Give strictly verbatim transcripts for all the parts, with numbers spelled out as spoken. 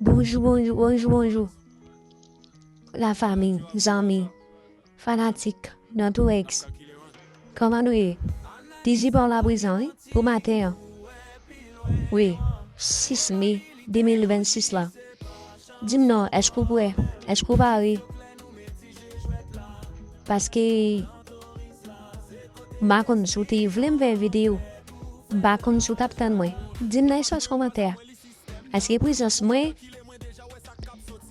Bonjou, bonjou, bonjou, bonjou. Lafanmi, zanmi, fanatik, Nantourex. Kòman nou ye? Dizip an la prezan, wi, pou maten an. Wi, sis me de mil vennsis la. Di m non, èske w prè? Èske w pare? Paske m pa konn si w te vle m fè videyo. M pa konn si w t ap tann mwen. Di m nan espas kòmantè a. Paske prezans mwen,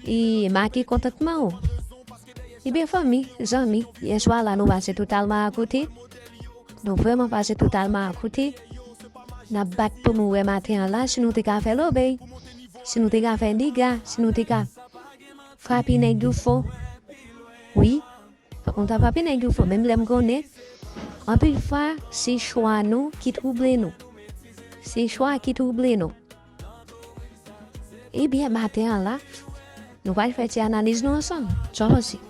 e make kontantman w. Ebyen, fanmi, zanmi, yèswa la nou pase totalman akote. Nou vrèman pase totalman akote. N ap bat pou nou wè maten an la, si nou te ka fè lobèy, si nou te ka fè dega, si nou te ka frape nèg yo fò. Wi, fòk nou ta frape nèg yo fò, menm lè m konnen, anpil fwa, se chwa nou ki twouble nou. Se chwa ki twouble nou. Ebyen, maten an la, nou pral fè ti analiz nou ansanm. Sa w panse?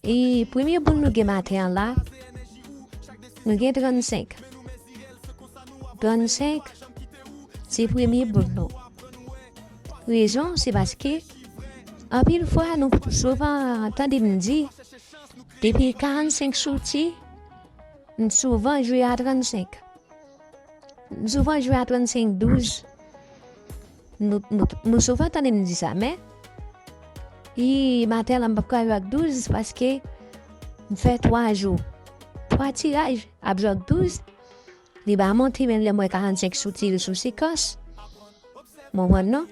E premye boul nou gen maten an la, nou gen trannsenk. Trannsenk, se premye boul nou. Rezon, se paske anpil fwa nou souvan tande m di, depi karannsenk soti, m souvan jwe a trannsenk. M souvan jwe a trannsenk douz. Nou, nou, nou souvan tande m di sa, men, i maten la, m p ap ka jwe ak douz paske m fè twa jou, twa tiraj ap jwe ak douz. Li pa monte, men lè m wè karannsenk soti, li sou sekans. M konprann non.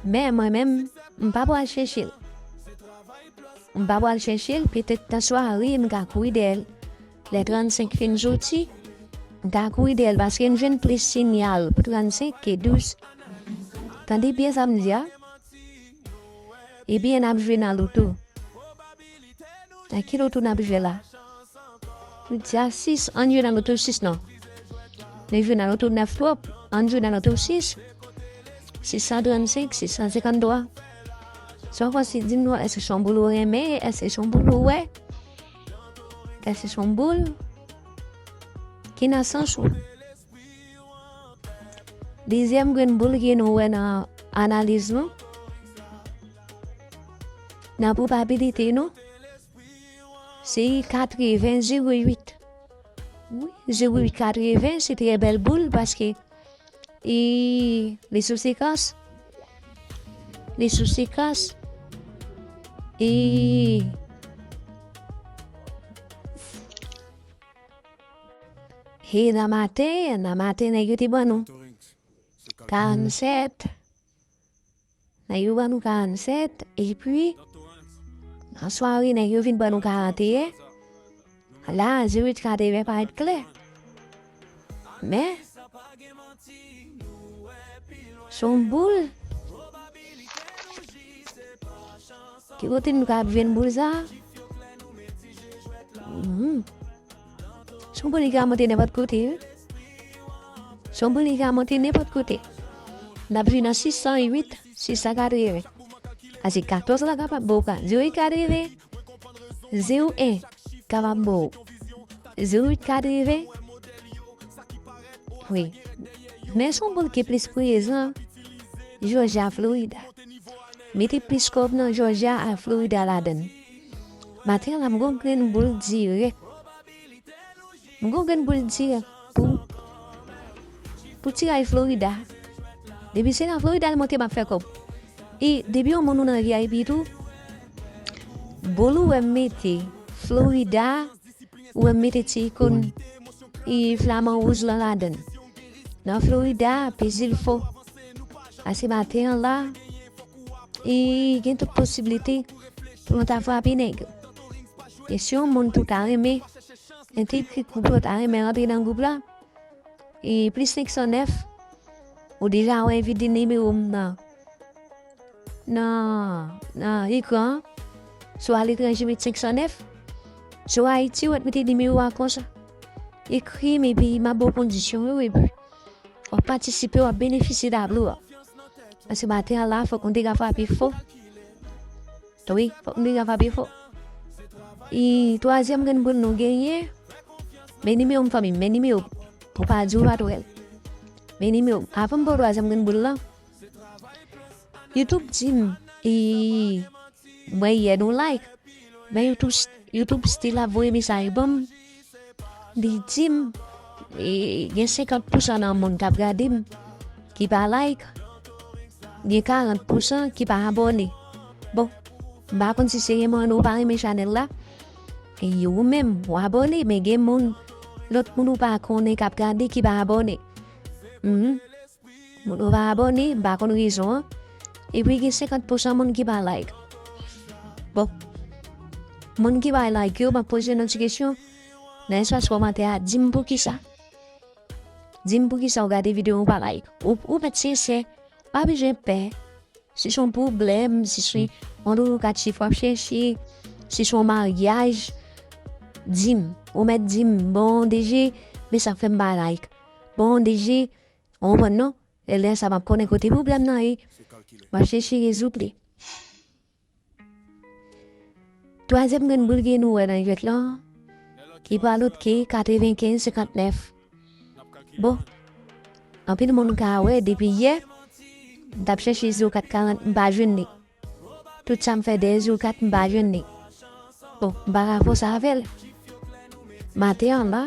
Men mwen menm, m pa pral chèche l. M pa pral chèche l, petèt nan sware, m ka kouri dèyè l. Lè trannsenk fin soti, m ka kouri dèyè l, paske m jwenn plis sinyal pou trannsenk ke douz. Tande byen sa m di a? Ebyen, n ap jwe nan loto. Nan ki loto n ap jwe la? Ou di a sis, ann jwe nan loto sis non. Nou jwe nan loto nèf twòp, ann jwe nan loto sis. Sis san trannsenk, sis san senkanntwa. Sa w panse, di m non, èske se yon boul ou renmen, èske se yon boul ou wè? Èske se yon boul ki nan sans ou? Dezyèm grenn boul ke nou wè nan analiz nou, nan pwobabilite nou, se katreven zewo uit. Wi, zewo uit katreven, se trè bèl boul paske, e, li sou sekans. Li sou sekans. E, e nan maten, nan maten, nèg yo te ban nou karannsèt. Nèg yo ban nou karannsèt, epi, nan sware, nèg yo vin ban nou karanteyen. La, zewo uit katreven parèt klè. Men, se yon boul. Ki kote nou ka ap jwenn boul sa? Mhm. Se yon boul ki ka monte nenpòt kote, wi. Se yon boul ki ka monte nenpòt kote. N ap jwe nan sis san uit, sis san katreven. Paske katòz la kapab ba w ka, zewo uit katreven, zewo en kapab ba w zewo uit katreven. Wi. Men se yon boul ki plis prezan Jòjya, Florida. Mete plis kòb nan Jòjya ak Florida ladan l. Maten an la, m gon grenn boul dirèk. M gon grenn boul dirèk pou, pou tiraj Florida. Depi se nan Florida l monte, m ap fè kòb. E depi yon moun ou nan V I P tou, boul ou wè m mete Florida, ou wè m mete ti ikòn e flaman wouj lan ladan l. Nan Florida, peze l fò. Paske maten an la, e gen tout posiblite pou nou ta frape nèg yo. E si yon moun tou ta renmen entegre gwoup la, ta renmen rantre nan gwoup la, e plis senk san nèf, ou deja wè envite nimewo m nan, nan, nan ekran an. Si w aletranje, met senk san nèf. Si w Ayiti, w ap mete nimewo a konsa. Ekri m epi m ap ba w kondisyon yo, epi w ap patisipe, w ap benefisye tablo a. Paske maten an la, fòk nou te ka frape fò. Wi, fòk nou te ka frape fò. E twazyèm grenn boul nou genyen, men nimewo m, fanmi m, men nimewo m. Pou pa di w pa t wè l. Men nimewo m. Avan m ba w twazyèm grenn boul lan, YouTube di m, e, mwen yè nou like. Men YouTube, YouTube still ap voye mesaj ban m. Li di m, e, gen senkant pousan nan moun k ap gade m ki pa like. Gen karant pousan ki pa abòne. Bon, m pa konn si se renmen nou pa renmen chanèl la. E ou menm, ou abòne, men gen moun, lòt moun ou pa konnen k ap gade ki pa abòne. Mhm. Moun ou pa abòne, m pa konn rezon an. Epi gen senkant pousan moun ki pa like. Bon. Moun ki pa like yo, m ap poze nou ti kesyon. Nan espas kòmantè a, di m poukisa. Di m poukisa w gade videyo ou pa like. Ou, ou mèt sensè, pa bezwen pè. Si se yon pwoblèm, si se yon loukachif w ap chèche, si se yon maryaj, di m. Ou mèt di m, bon, D J, men sa k fè m pa like. Bon, D J, ou konprann non? E lè sa m ap konnen kote pwoblèm nan ye. M ap chèche rezoud li. Twazyèm grenn boul ke nou wè nan jwèt lan, ki pa lòt ke katrevenkenz senkantnèf. Bon, anpil moun ka wè depi yè, m t ap chèche zewo kat karant, m pa jwenn li. Tout sa m fè dèyè zewo kat, m pa jwenn li. Bon, m pa ka fòse avè l. Maten an la,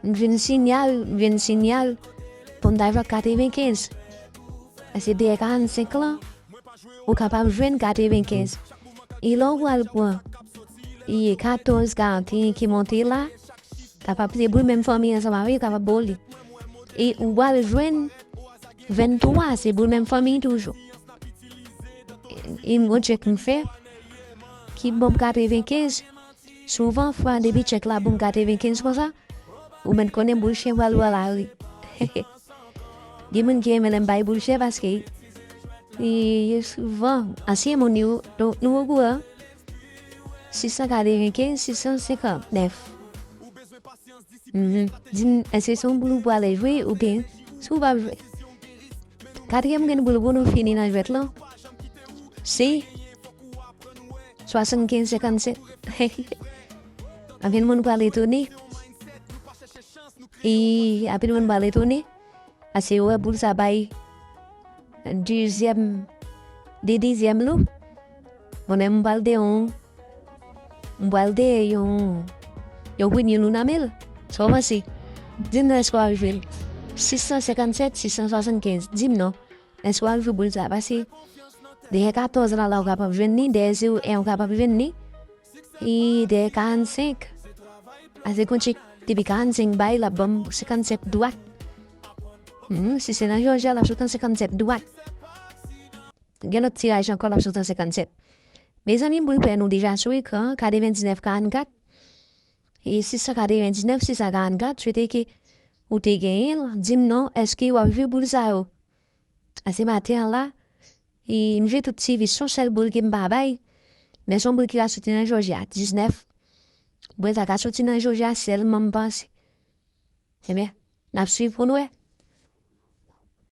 m jwenn siyal, m jwenn siyal pou m ta jwenn katrevenkenz. Paske dèyè karannsenk lan, ou kapab jwenn katrevenkenz. E lè w pral pran, e katòz karanteyen ki monte la, kapab se boul menm fanmi ansanm avè l, kapab ba w li. E ou pral jwenn venntwa, se boul menm fanmi toujou. E m gon tchèk m fè, ki ban m katrevenkenz. Souvan fwa, depi tchèk la ban m katrevenkenz konsa, ou mèt konnen boul chè pral pran lari. Gen moun ki renmen lè m bay boul chè paske e, e souvan, ansyen moun yo, nou, nou okouran, sis san katrevenkenz, sis san senkantnèf. Mhm. Di m, èske se yon boul ou prale jwe oubyen si w p ap jwe? Katriyèm grenn boul pou nou fini nan jwèt lan, se swasannkenz senkannsèt. Anpil moun pral etone. E anpil moun pral etone. Paske yo wè boul sa bay dezyèm, de dezyèm lou. Bon, lè m pral de yon, m pral de yon, yon win yon lou nan men l. Sa w panse? Di m nan èske w ap jwe l. Sis san senkannsèt, sis san swasannkenz. Di m non. Èske w ap jwe boul sa? Paske dèyè katòz la, la w kapab jwenn li, dèyè zewo en w kapab jwenn li. E dèyè karannsenk. Ase konn tchèk depi karannsenk bay, l ap ban m senkannsèt dwat. Hmm, si se nan Jòji a, l ap sot an senkannsèt dwat. Gen lòt tiraj ankò, l ap sot an senkannsèt. Mezanmi, m pou fè nou deja sou ekran, katrevendiznèf karannkat. E sis san katrevendiznèf, sis san karannkat, swete ke ou te genyen l, di m non, èske w ap jwe boul sa yo? Ase maten an la, e m jwe tout ti vi, se yon sèl boul ke m pa bay, men se yon boul ki ka soti nan Jòji a, diznèf. Boul sa ka soti nan Jòji a sèlman, m panse. Ebyen, n ap swiv pou n wè.